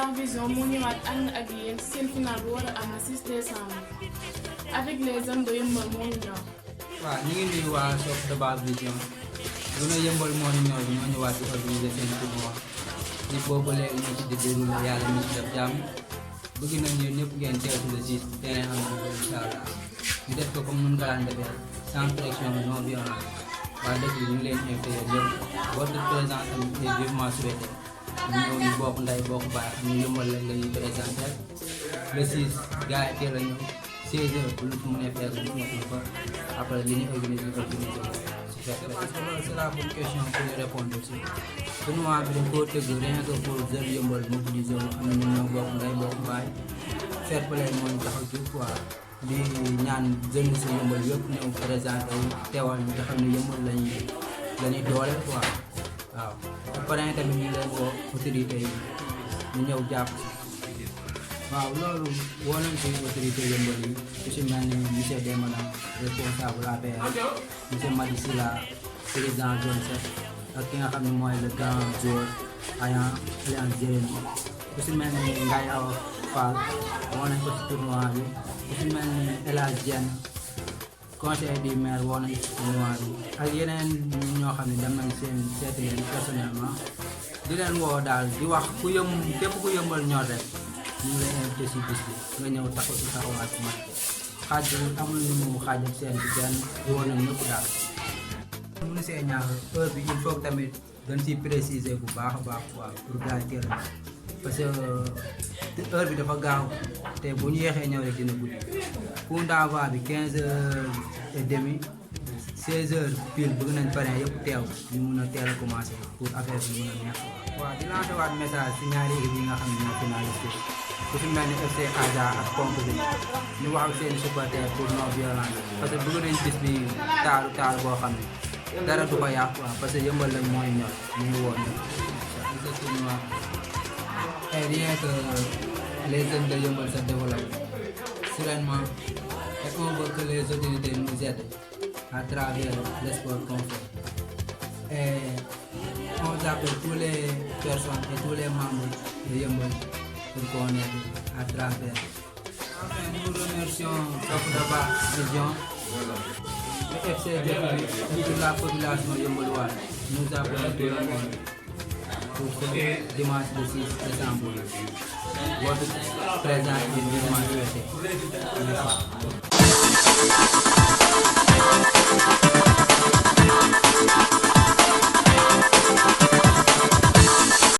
Dabakh Vision moo ñëwaat ànd ak yéen seen final bu war a am le 6 décembre avec les hommes de Yeumbeul moo ñu ñëw. waaw ñu ngi nuyu waa Sope Dabakh Vision lu ne Yeumbeul moo ñu ñëw ñoo ñëwaat di organiser seen tournoi li boobu léegi ñu ci di déroulé yàlla ñu ci def jàmm bëgg nañ yéen ñëpp ngeen teew le 6 terrain am na incha allah ñu def ko comme nun nga daan defee sans pression non violence waa dëkk bi ñu ngi leen invité yéen ñëpp votre présence est vivement souhaitée ñu ñëw ñu bokk nday bokk baay xam ne Yeumbeul lañ la ñuy présenté le 6 gars yi teel a ñëw 16 heures bu ñu ko mënee fekk ñu nekk fa après li ñu organisé su fekkee je pense que loolu c'est la bonne question pour ñu répondre aussi tournoi bi dañ koo tëgg rien que pour jeunes Yeumbeul mobiliser wu am na ñun ñoo bokk nday bokk baay fair play moo ñu tax a jóg quoi di ñaan jeunes si Yeumbeul yëpp ñëw présenté wu teewal ñu te xam ne Yeumbeul la ñuy doole quoi waaw après tamit ñu leen woo autorité yi ñu ñëw jàpp waaw loolu woo nañ ci autorité Yeumbeul yi ku si mel ni monsieur Demana responsable APR monsieur Madi Sila président zone 7 ak ki nga xam ne mooy le grand joueur alliance Jérémy ku si mel ni Ngaye Awa Fall woo nañ ko ci tournoi bi ku si mel ni El Hadj Diène conseil du maire woo nañ ci tournoi bi ak yeneen ñoo xam ne dem nañ seen seeti leen personnellement di leen woo daal di wax képp ku Yeumbeul ñor rek ñu ngi lay invité si bis bi nga ñëw taxaw si taxawaat ci match xaaj amul ñu mu xaaj ak seen bi benn woo nañ ñëpp daal. mënu see ñaax heure bi il faut que tamit dañ ciy préciser bu baax a baax quoi pour gars yi parce que heure bi dafa gaaw te bu ñu yeexee ñëw rek dina guddi coup d'envoi bi 15h30 16h pile bëgg nañ pare yëpp teew ñu mun a teel a commencé pour affaire bi mun a neex waaw di lancer waat message si ñaari équipe yi nga xam ne ñoo finaliste ku si mel ni FC Aja ak Pompe bi ñu wax ak seen supporter pour non violence parce que bëgg nañ bis bi taaru boo xam ne dara du ko yàq quoi parce que Yeumbeul lañ mooy ñor ñu ngi woon et rien que les jeunes de Yeumbeul se développent sereinement et on veut que les autorités nous aident à travers le sport qu'on fait. Et on appelle toutes les personnes et tous les membres de Yeumbeul pour qu'on aide à travers. Enfin, nous remercions Sope Dabakh Vision, le FC Geuneu et toute la population yeumbeulloise. Nous appelons tout le monde pour ce dimanche le 6 décembre. Votre présence est vivement souhaitée. Merci.